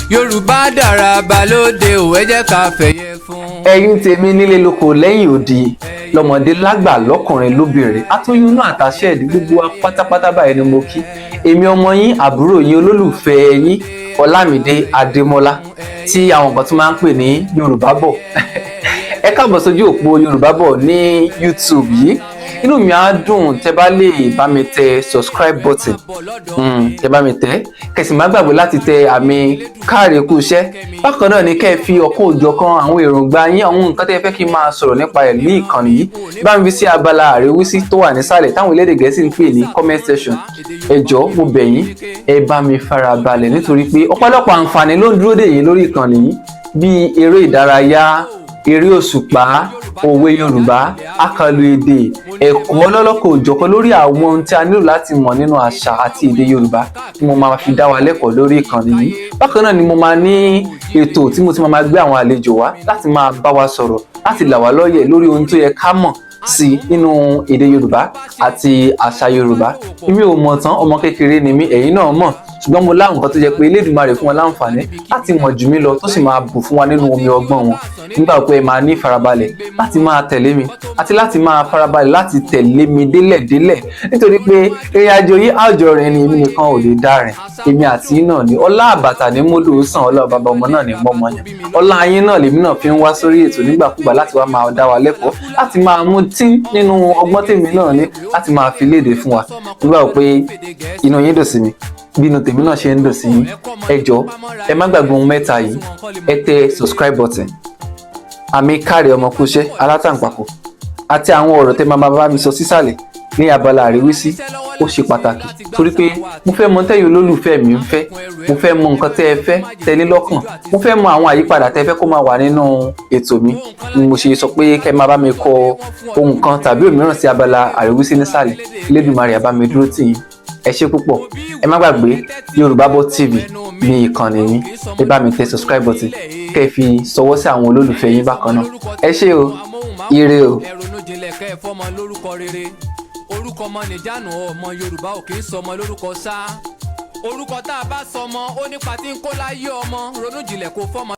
Yorùbá dára balóde ò, ẹ jẹ́ ká fẹ̀yẹ fún. Ẹ̀yin tèmi nílé lóko lẹ́yìn odi, lọ́mọdé lágbà, lọ́kùnrin lóbìnrin, atóyún náà àtàṣe ẹ̀dí, gbogbo wa pátápátá báyìí ni mo kí. Èmi ọmọ yín, àbúrò yín, olólùfẹ́ yín, Ọlámídé Adémọ́lá, tí àwọn kan tún máa ń pè ní Yorùbá Bọ̀. Ẹ káàbọ̀ sójú òpó Yorùbá Bọ̀ ní YouTube yìí. Inú mi á dùn tẹ́ bá lè bá mi tẹ subscribe button, tẹ́ bá mi tẹ, kẹ́ sì má gbàgbé láti tẹ àmì káàrí kú iṣẹ́. Bákan náà ni kẹ́ ẹ fi ọ̀kan òjọ̀kan àwọn èròǹgbà yín, àwọn nǹkan tẹ́ ẹ fẹ́ kí n máa sọ̀rọ̀ nípa ẹ̀ ní ìkànnì yìí, bá mi fi sí abala àríwísí tó wà nísàlẹ̀, táwọn elédè Gẹ̀ẹ́sì ń pè ní comment section. Ẹ jọ̀ọ́, mo bẹ̀ yín, ẹ bá mi farabalẹ̀, nítorí pé ọ̀pọ̀lọpọ̀ àǹfààní ló ń dúró dè yín lórí ìkànnì yìí, bíi eré ìdárayá, eré òṣùpá, òwe Yorùbá, àkànlò èdè, ẹ̀kọ́ ọlọ́lọ́kọ̀ òjọ̀kan lórí àwọn ohun tí a nílò láti mọ̀ nínú àṣà àti èdè Yorùbá tí mo máa fi dá wa lẹ́kọ̀ọ́ lórí ìkànnì yìí. Bákan náà ni mo máa ní ètò tí mo ti máa gbé àwọn àlejò wá láti máa bá wa sọ̀rọ̀, láti là wá lọ́yẹ̀ lórí ohun tó yẹ ká mọ̀ sí nínú èdè Yorùbá àti àṣà Yorùbá. Èmi ò mọ̀ tán, ọmọ kékeré ni mí, ẹ̀yin náà mọ̀, ṣùgbọ́n mo láwọn nǹkan tó jẹ́ pé Elédùmarè fún wọn láǹfààní láti mọ̀ jù mí lọ, tó sì máa bù fún wa nínú omi ọgbọ́n wọn. Nígbà pé ẹ máa ní ìfarabalẹ̀ láti máa tẹ̀lé mi, àti láti máa farabalẹ̀ láti tẹ̀lé mi délẹ̀délẹ̀, nítorí pé ìrìn àjò yìí, àjọ rẹ̀ ni, èmi nìkan ò lè dá rìn, èmi àti yín náà ni. Ọlá àbàtà ní mọ́dò sàn, ọlá bàbá ọmọ náà ní mọ́mọ́ yẹn, ọlá yín náà lèmi náà fi ń wá sórí ètò nígbàkúgbà láti wá máa dá wa lẹ́kọ̀ọ́, láti máa mú tí nínú ọgbọ́n tèmi náà ní láti máa fi léde fún wa. Nígbà pé inú yín dùn sí mi bí inú tèmi náà ṣe ń dùn sí yín, ẹ jọ̀ọ́, ẹ má gbàgbé ohun mẹ́ta yìí: ẹ tẹ subscribe button, àmì káàrí ọmọkúṣẹ́ alátàǹpàkò, àti àwọn ọ̀rọ̀ tẹ́ máa bá mi sọ sísàlẹ̀ ní abala àríwísí. Ó ṣe pàtàkì, torí pé mo fẹ́ mọ tẹ́yin olólùfẹ́ mi ń fẹ́, mo fẹ́ mọ nǹkan tẹ́ ẹ fẹ́ tẹ́ ní lọ́kàn, mo fẹ́ mọ àwọn àyípadà tẹ́ ẹ fẹ́ kó máa wà nínú ètò mi ni mo ṣe sọ pé kẹ́ máa bá mi kọ ohun kan tàbí òmíràn sí abala àríwísí nísàlẹ̀. Elédùmarè á bá mi dúró tì yín. Ẹ ṣé púpọ̀. Ẹ má gbàgbé, Yorùbá Bọ̀ TV ní ìkànnì yín. Ẹ bá mi tẹ subscribe button, kẹ́ ẹ fi sọwọ́ sí àwọn olólùfẹ́ yín bákan náà. Ẹ ṣé o, ire o. Ẹ ronú jinlẹ̀ kẹ́ ẹ fọ́mọ lórúkọ rere. Orúkọ ọmọ nìjánu ọmọ. Yorùbá ò kì í sọmọ lórúkọ ṣá. Orúkọ tá a bá sọmọ, ó nípa tí ń kó láyé ọmọ. Ronú jinlẹ̀ kó fọ́mọ.